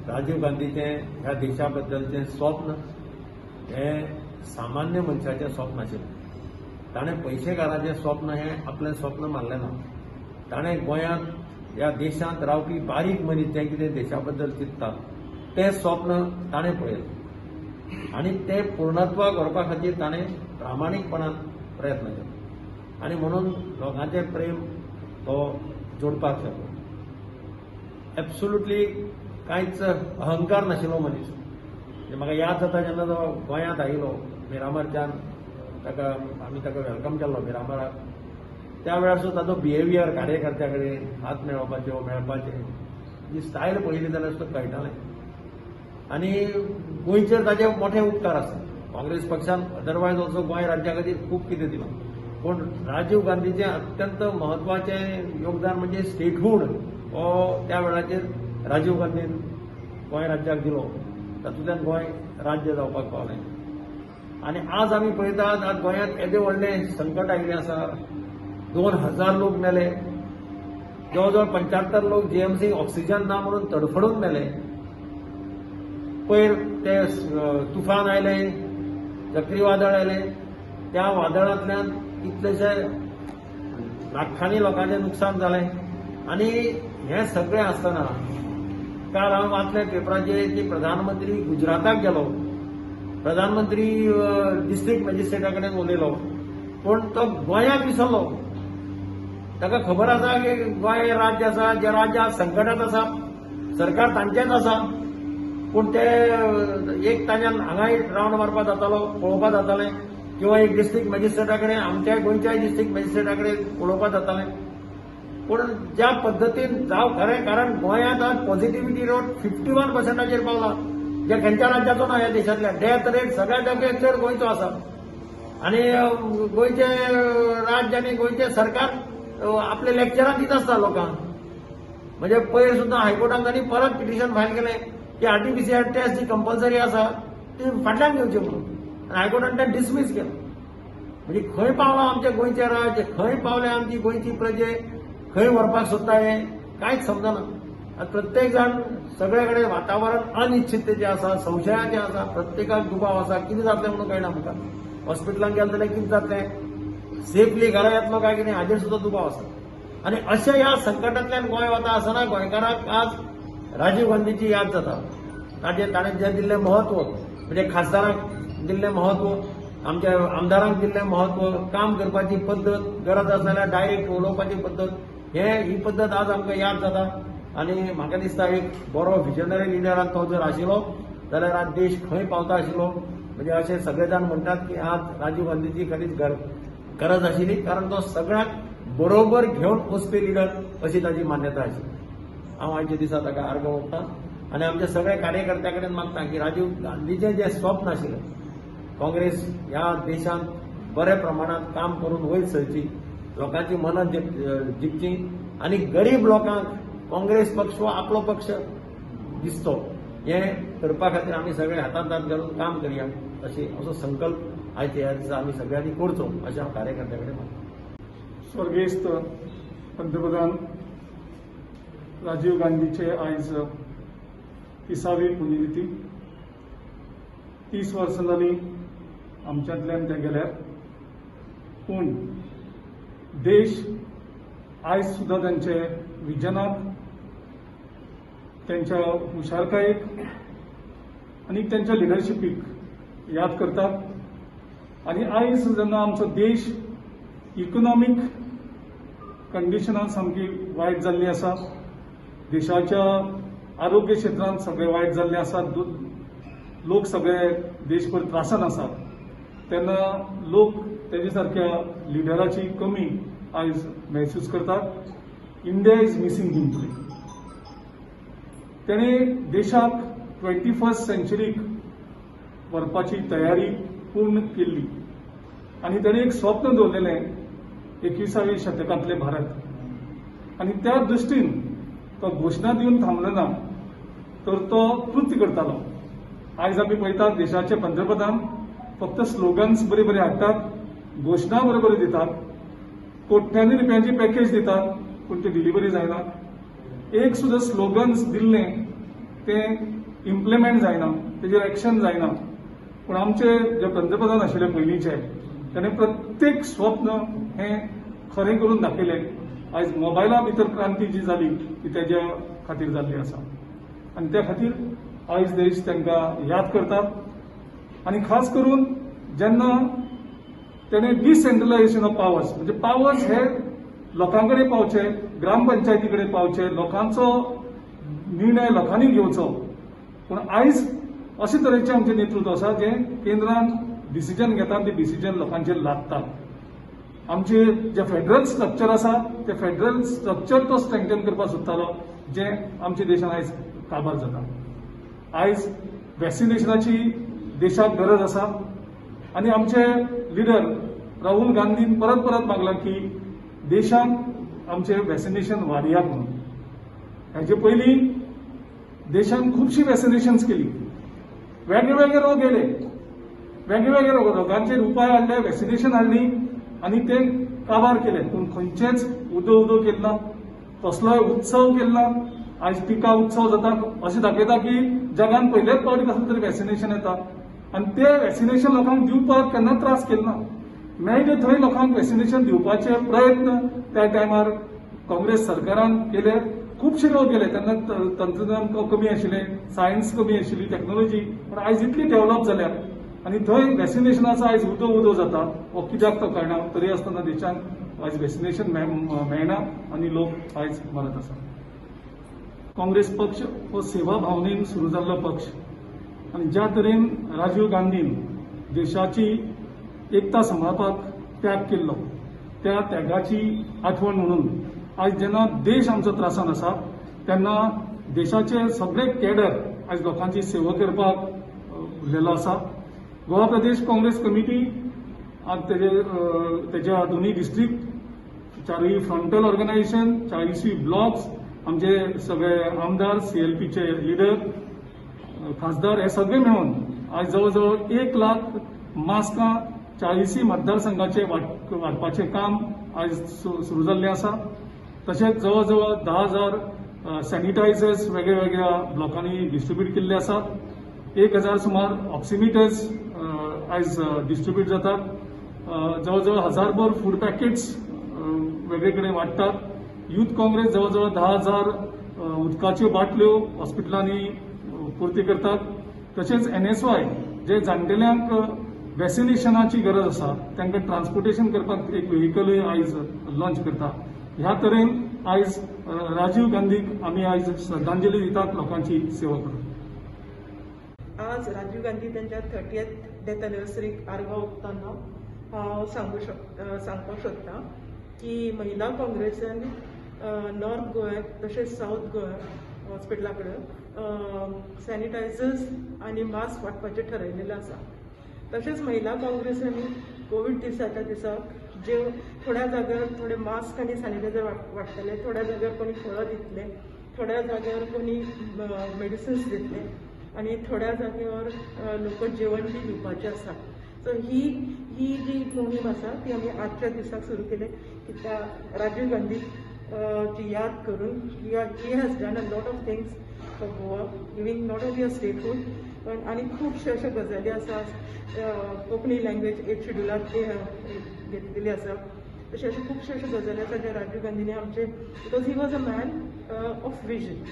राजीव गांधीचें ह्या देशा बद्दलचें स्वप्न हें सामान्य मनशाचें स्वप्न आशिल्लें. ताणें पयशेकाराचें स्वप्न हें आपलें स्वप्न मानलें ना. ताणें गोंयांत, ह्या देशांत रावपी बारीक मनीस जें कितें देशा बद्दल चिंतता तें स्वप्न ताणें पळयलें आनी तें पूर्णत्वाक व्हरपा खातीर ताणें प्रामाणीकपणान प्रयत्न केलो आनी म्हणून लोकांचें प्रेम तो जोडपाक शकलो. एब्सोल्युटली कांयच अहंकार नाशिल्लो मनीस. म्हणजे म्हाका याद जाता, जेन्ना तो गोंयांत आयिल्लो मिरामारच्यान, ताका आमी ताका welcome केल्लो मिरामाराक, त्या वेळार सुद्दां ताचो बिहेवियर, कार्यकर्त्या कडेन हात मेळोवपाच्यो, मेळपाचें जी स्टायल पळयली जाल्यार सुद्दां कळटालें. आनी गोंयचेर ताचे मोठे उपकार आसा. काँग्रेस पक्षान अदरवायज ऑल्सो गोंय राज्या खातीर खूब कितें दिलां, पूण राजीव गांधीचें अत्यंत म्हत्वाचें योगदान म्हणजे स्टेटहूड हो त्या वेळाचेर राजीव गांधीन गोंय राज्याक दिलो. तातूंतल्यान गोंय राज्य जावपाक पावलें. आनी आज आमी पळयतात, आज गोंयांत येदें व्हडलें संकट आयिल्लें आसा. 2000 लोक मेले, जवळ जवळ 75 लोक जीएमसी ऑक्सिजन ना म्हणून तडफडून मेले. पयर ते तुफान आयलें, चक्रीवादळ आयलें, त्या वादळांतल्यान कितलेशे लाखांनी लोकांचें नुकसान जालें. आनी हें सगळें आसतना काल हांवें वाचलें पेपराचेर की प्रधानमंत्री गुजराताक गेलो. प्रधानमंत्री डिस्ट्रिक्ट मॅजिस्ट्रेटा कडेन उलयलो, पूण तो गोंयाक विसरलो. ताका खबर आसा की गोंय हें राज्य आसा, जें राज्य आज संकटात आसा, सरकार तांचेंच आसा, पूण ते एक तांच्यान हांगाय रावंड मारपा जातालो, पळोवपा जातालें, किंवा एक डिस्ट्रिक्ट मॅजिस्ट्रेटा कडेन, आमच्या गोंयच्याय डिस्ट्रिक्ट मॅजिस्ट्रेटा कडेन उलोवपा जातालें. पूण ज्या पद्दतीन जावं, खरें, कारण गोंयांत आज पॉझिटिव्हिटी रेट 51 पर्संटाचेर पावला, जे खंयच्या राज्याचो ना ह्या देशांतल्या. डेथ रेट सगळ्या चड गोंयचो आसा आनी गोंयचें राज्य आनी गोंयचें सरकार आपले लेक्चरां दित आसता लोकांक. म्हणजे पयर सुद्दां हायकोर्टान तांणी परत पिटिशन फायल केलें की आरटीपीसीआर टेस्ट जी कंपल्सरी आसा ती फाटल्यान घेवची म्हणून, आनी हायकोर्टान तें डिसमीस केलें. म्हणजे खंय पावलां आमचें गोंयचें राज्य, खंय पावलें आमची गोंयची प्रजे, खंय व्हरपाक सोदता हें कांयच समजना. आतां प्रत्येक जाण, सगळे कडेन वातावरण अनिश्चिततेचें आसा, संशयाचें आसा. प्रत्येकाक दुबाव आसा, कितें जातलें म्हणून कळना मुखार. हॉस्पिटलान गेले जाल्यार कितें जातलें, सेफली घरा येतलो काय कितें, हाजेर सुद्दां दुबाव आसा. आनी अशा ह्या संकटांतल्यान गोंय वता आसतना गोंयकारांक आज राजीव गांधीची याद जाता. ताजें ताणें जें दिल्लें म्हत्व, म्हणजे खासदारांक दिल्लें म्हत्व, आमच्या आमदारांक दिल्लें म्हत्व, काम करपाची पद्दत, गरज आसा जाल्यार डायरेक्ट उलोवपाची पद्दत, हे ही पद्दत आज आमकां याद जाता. आनी म्हाका दिसता, एक बरो विजनरी लिडरान तो जर आशिल्लो जाल्यार आज देश खंय पावता आशिल्लो. म्हणजे अशें सगळे जाण म्हणटात की आज राजीव गांधीची खरीच गरज आशिल्ली, कारण तो सगळ्यांक बरोबर घेवन वचपी लिडर अशी ताजी मान्यताय आशिल्ली. हांव आयच्या दिसा ताका आर्गां ओंपता आनी आमच्या सगळ्या कार्यकर्त्या कडेन मागता की राजीव गांधीचें जें स्वप्न आशिल्लें, काँग्रेस ह्या देशांत बऱ्या प्रमाणात काम करून वयर सरची, लोकांची मनां जिखची आनी गरीब लोकांक काँग्रेस पक्ष हो आपलो पक्ष दिसतो, हें करपा खातीर आमी सगळे हातांत हात घालून काम करया, अशी असो संकल्प आयच्या ह्या दिसा आमी सगळ्यांनी करचो, अशें हांव कार्यकर्त्या कडेन मागता. स्वर्गेस्त पंतप्रधान राजीव गांधीचे आयज 30वी पुण्यतिथी. 30 वर्सां जालीं आमच्यांतल्यान ते गेल्यार, पूण देश आयज सुद्दां तांचे विजनाक, त्यांच्या हुशारकायेक आनी त्यांच्या लिडरशिपीक याद करतात. आनी आयज जेन्ना आमचो देश इकॉनॉमीक कंडिशनान सामकी वायट जाल्ली आसा, देशाच्या आरोग्य क्षेत्रांत सगळे वायट जाल्ले आसा, लोक सगळे देशभर त्रासान आसात, तेन्ना लोक तेजे सारक्या लिडराची कमी आयज महसूस करतात. India is missing him today. तेणे देशाक 21st सेंचुरीक व्हरपाची तयारी पूर्ण केल्ली आनी तेणे एक स्वप्न दवरलेलें, 21व्या शतकांतले भारत. आनी त्या दृश्टीन तो घोशणा दिवन थांबलो ना, तर तो कृती करतालो. आयज आमी पळयतात, देशाचे पंतप्रधान फक्त स्लोगन्स बरे बरे हाडटात, घोशणा बरे बरे दितात, कोट्यांनी रुपयांची पॅकेज दितात, पूण ती डिलिव्हरी जायना. एक सुद्दां स्लोगन्स दिल्लें तें इम्प्लिमेंट जायना, तेजेर एक्शन जायना. पूण आमचे जे पंतप्रधान आशिल्ले पयलींचे, ताणें प्रत्येक स्वप्न हें खरें करून दाखयलें. आयज मोबायला भितर क्रांती जी जाली ती तेज्या खातीर जाल्ली आसा आनी त्या खातीर आयज देश तांकां याद करतात. आनी खास करून जेन्ना तेणें डिसेंट्रलायझेशन ऑफ पावर्स, म्हणजे पावर्स हे लोकां कडेन पावचे, ग्रामपंचायती कडेन पावचे, लोकांचो निर्णय लोकांनी घेवचो. पूण आयज अशे तरेचें आमचें नेतृत्व आसा जें केंद्रान डिसिजन घेता आनी ते डिसिजन लोकांचेर लादतात. आमचे जे फेडरल स्ट्रक्चर आसा ते फेडरल स्ट्रक्चर तो स्ट्रेंथन करपाक सोदतालो, जें आमच्या देशान आयज काबार जाता. आयज वॅक्सिनेशनाची देशाक गरज आसा आनी आमचे लिडर राहुल गांधीन परत परत मागलां की देशांत आमचे वॅक्सिनेशन वाडयात म्हणून. हाजे पयलीं देशान खुबशीं वॅक्सिनेशन्स केली, वेगळे वेगळे रोग येयले, वेगळे वेगळे रोगांचेर उपाय हाडले, वॅक्सिनेशन हाडली आनी ते काबार केले. पूण खंयचेच उदो उदो केले ना, कसलोय उत्सव केलो ना. आयज टिका उत्सव जाता, अशें दाखयता की जगान पयलेच फावटी कसलें तरी वॅक्सिनेशन येता आनी ते वॅक्सिनेशन लोकांक दिवपाक केन्ना त्रास केले ना. मेळटा थंय लोकांक वॅक्सिनेशन दिवपाचे प्रयत्न त्या टायमार काँग्रेस सरकारान केले. खुबशे लोक गेले तेन्ना, तंत्रज्ञान कमी आशिल्लें, सायन्स कमी आशिल्ली, टॅक्नोलॉजी. पूण आयज इतली डेव्हलप जाल्या आनी थंय वॅक्सिनेशनाचो आयज उदो उदो जाता, हो कित्याक तो कळना. तरी आसतना देशांत आयज वॅक्सिनेशन मेळना आनी लोक आयज मरत आसा. काँग्रेस पक्ष हो सेवा भावनेन सुरू जाल्लो पक्ष आनी ज्या तरेन राजीव गांधीन देशाची एकता सांबाळपाक त्याग केल्लो, त्या त्यागाची आठवण म्हणून आयज जेन्ना देश आमचो त्रासान आसा तेन्ना देशाचे सगळे केडर आयज लोकांची सेवा करपाक उरलेलो आसा. गोवा प्रदेश काँग्रेस कमिटी आज तेज्या दोनूय डिस्ट्रिक्ट, चारूय फ्रंटल ऑर्गनायझेशन, 40ूय ब्लॉक्स, आमचे सगळे आमदार, सीएलपीचे लिडर, खासदार हे सगळे मेळून आयज जवळ जवळ 1 लाख मास्कां 40ूय मतदारसंघाचे वांटपाचें काम आयज सुरू जाल्लें आसा. तशेंच जवळ जवळ 10,000 सॅनिटायझर्स वेगळ्या वेगळ्या ब्लॉकांनी डिस्ट्रिब्यूट केल्ले आसात. 1000 सुमार ऑक्सिमिटर्स आयज डिस्ट्रिब्यूट जातात. जवळ जवळ हजारभर फूड पॅकेट्स वेगळे कडेन वांट्टात. युथ काँग्रेस जवळ जवळ 10,000 उदकाच्यो बाटल्यो हॉस्पिटलांनी पुर्ती करतात. तशेंच एनएसवाय जे जाणटेल्यांक वॅक्सिनेशनाची गरज आसा तांकां ट्रान्सपोर्टेशन करपाक एक व्हेकलूय आयज लॉन्च करता. ह्या तरेन आयज राजीव गांधीक आमी आयज श्रद्धांजली दितात, लोकांची सेवा करून. आज राजीव गांधी त्यांच्या 30th death एनिवर्सरीक आर्गां ओंपतना हांव सांगपाक सोदतां की महिला काँग्रेसान नॉर्थ गोव्याक तशेंच सावथ गोवा हॉस्पिटला कडेन सॅनिटायझर्स आनी मास्क वांटपाचें ठरयलेलें आसा. तशेंच महिला काँग्रेसांनी कोवीड दिसाच्या दिसाक जे थोड्या जाग्यार थोडे मास्क आनी सॅनिटायझर वांट्टले, थोड्या जाग्यार कोणी फळां दितले, थोड्या जाग्यार कोणी मेडिसिन्स दितले आनी थोड्या जाग्यार लोक जेवण बी दिवपाचें आसा. सो ही ही जी मोहीम आसा ती आमी आजच्या दिसाक सुरू केले कित्याक राजीव गांधी ची याद करून. He has done a lot of things for Goa, giving not only a statehood पण आनी खुबश्यो अश्यो गजाली आसा. कोंकणी लँग्वेज एट शेड्युलात घेतलेली आसा. तशें अश्यो खुबश्यो अश्यो गजाली आसा ज्या राजीव गांधीनी आमचे, because he was a man of vision.